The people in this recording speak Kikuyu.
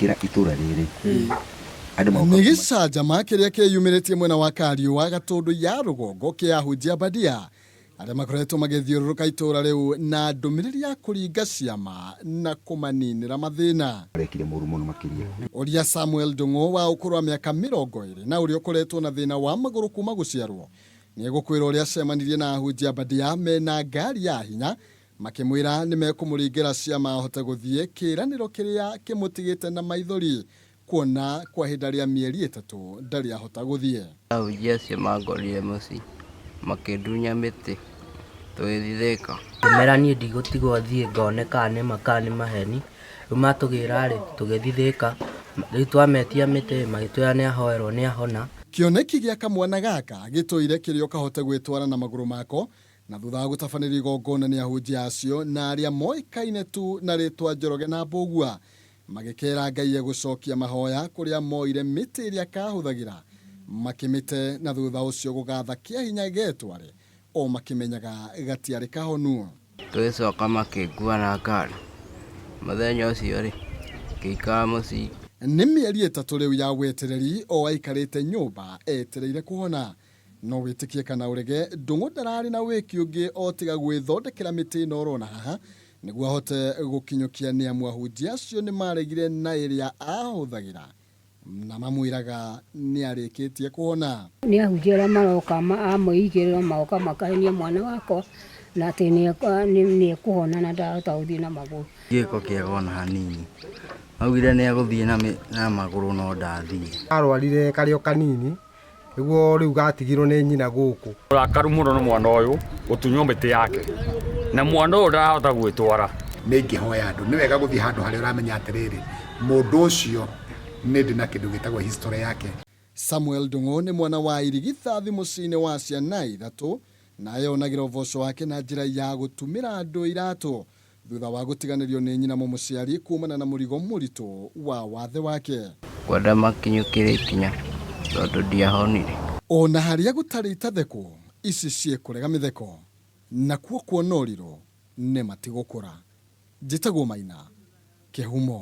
Magĩkĩra itũra rĩrĩ andũ magoka Nĩ gĩcanjama kĩrĩa kĩyumĩrĩtie mwena wa Kariũa Gatũndũ ya rũgongo kĩa ahunjia Badia arĩa makoretwo magĩthiũrũrũka itũũra rĩu na ndũmĩrĩri ya kũringa ciama na kũmaninĩra mathĩna. Arekire mũru mũno makĩria. Ũria Samuel Ndung'u wa ũkũrũ wa mĩaka 20 na ũrĩa ũkoretwo na thĩna wa magũrũ kuma gũciarwo nĩ egũkwĩra ũrĩa acemanirie na ahunjia Badia mena ngari ya hinya makĩmwĩra nĩ mekũmũringĩra ciama ahote gũthiĩ kĩĩranĩro kĩrĩa kĩmũtigĩte na maithori kuona kwa ihinda rĩa mĩeri 3 ndarĩ ahota gũthiĩ. Ahunjia acio mangorire mũciĩ makĩndunya mĩtĩ tũgĩthiĩ Thĩka. Ngĩmera niĩ ndigũtigwo thiĩ ngone kana nĩ ma kana nĩ maheni. Rĩu matũgĩra rĩ, tũgĩthiĩ Thĩka, rĩu twametia mĩtĩ magĩtwĩra nĩ ahoerwo nĩ ahona. Kĩoneki gĩa kamwana gaka gĩtũire kĩrĩ o kahote gwĩtwara na magũrũ mako na thutha wa gũtabanĩrio igongona nĩ ahunjia acio na arĩa moĩkaine tu na rĩtwa Njoroge na Mbũgua magĩkera Ngai egũcokia mahoya kũrĩa moire mĩtĩ ĩrĩa kahũthagĩra makĩmĩte na thutha ũcio gũgatha kĩa hinya getware o makĩmenyaga gatiarĩ kahonu. Tũgĩcoka makĩngua na ngari. Mũthenya ũcio rĩ, ngĩikara mũciĩ. Nĩ mĩeri 3 rĩu ya wetereri o aikarĩte nyũmba etereire kũhona. No wĩtĩkie kana ũrege, Ndung'u ndararĩ na wĩki ũngĩ o tiga gwĩthondekera mĩtĩ ĩno ũrona haha nĩguo ahote gũkinyũkia nĩ amu ahunjia acio nĩ maregire na ĩrĩa ahũthagĩra na mamwĩraga nĩ arĩkĩtie kũhona. Nĩ ahunjia arĩa maroka a mwĩigĩrĩro magoka makahenia mwana wakwa na atĩ nĩ ekũhona na ndahota gũthiĩ na magũrũ. Gĩko kĩega ona hanini. Augire nĩ egũthiĩ na magũrũ no ndathiĩ. Arwarire karĩ o kanini nĩguo rĩu gatigirwo nĩ nyina gũkũ. Mũrakaru mũno nĩ mwana ũyũ gũtunywo mĩtĩ yake na mwana ũyũ ndarahota gwĩtwara. Nĩ ingĩhoya andũ nĩ wega gũthiĩ handũ harĩa ũramenya atĩrĩrĩ mũndũ ũcio nĩ ndĩ na kĩndũ gĩtagwo history yake. Samuel Ndung'u nĩ mwana wa irigithathi mũciĩ-inĩ wa ciana 3 na eyonagĩra ũboco wake na njĩra ya gũtumĩra andũ iratũ thutha wa gũtiganĩrio nĩ nyina mũmũciari kumana na mũrigo mũritũ wa wathe wake. Ngwenda makinyũkĩre ikinya tondũ ndiahonire. Ona harĩa gũtarĩ itathekwo ici ciĩkũrega mĩtheko nakuo kuona ũrirũ nĩ matigũkũra. Njĩtagwo Maina Kĩhumo.